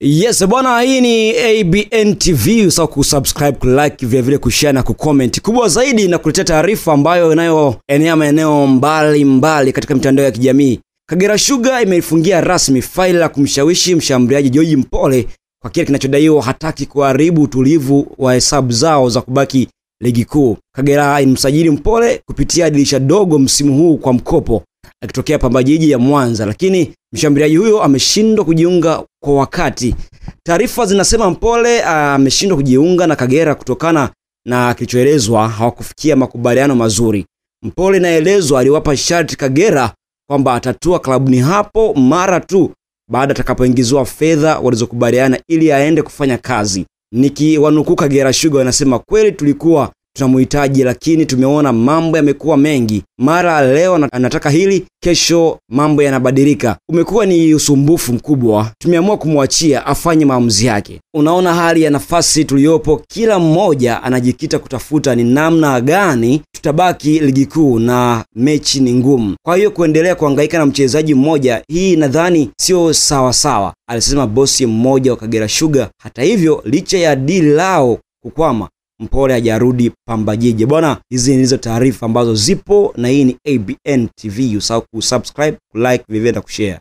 Yes bwana, hii ni ABN TV. Usahau kusubscribe, kulike, vile vile kushare na kucomment. Kubwa zaidi na kuletea taarifa ambayo inayoenea maeneo mbali mbali katika mitandao ya kijamii. Kagera Sugar imeifungia rasmi faili la kumshawishi mshambuliaji George Mpole kwa kile kinachodaiwa hataki kuharibu utulivu wa hesabu zao za kubaki ligi kuu. Kagera imsajili Mpole kupitia dirisha dogo msimu huu kwa mkopo akitokea Pamba Jiji ya Mwanza, lakini mshambuliaji huyo ameshindwa kujiunga kwa wakati. Taarifa zinasema Mpole ameshindwa kujiunga na Kagera kutokana na kilichoelezwa hawakufikia makubaliano mazuri. Mpole naelezwa aliwapa sharti Kagera kwamba atatua klabuni hapo mara tu baada atakapoingizwa fedha walizokubaliana ili aende kufanya kazi. Nikiwanukuu Kagera Sugar wanasema, kweli tulikuwa tunamhitaji, lakini tumeona mambo yamekuwa mengi. Mara leo anataka hili, kesho mambo yanabadilika. Umekuwa ni usumbufu mkubwa. Tumeamua kumwachia afanye maamuzi yake. Unaona hali ya nafasi tuliyopo, kila mmoja anajikita kutafuta ni namna gani tutabaki ligi kuu na mechi ni ngumu. Kwa hiyo kuendelea kuhangaika na mchezaji mmoja, hii nadhani sio sawa sawa, alisema bosi mmoja wa Kagera Sugar. Hata hivyo, licha ya dili lao kukwama, Mpole hajarudi Pamba Jiji. Bwana, hizi ndizo taarifa ambazo zipo na hii ni ABN TV. Usahau kusubscribe, kulike, vivyo na kushare.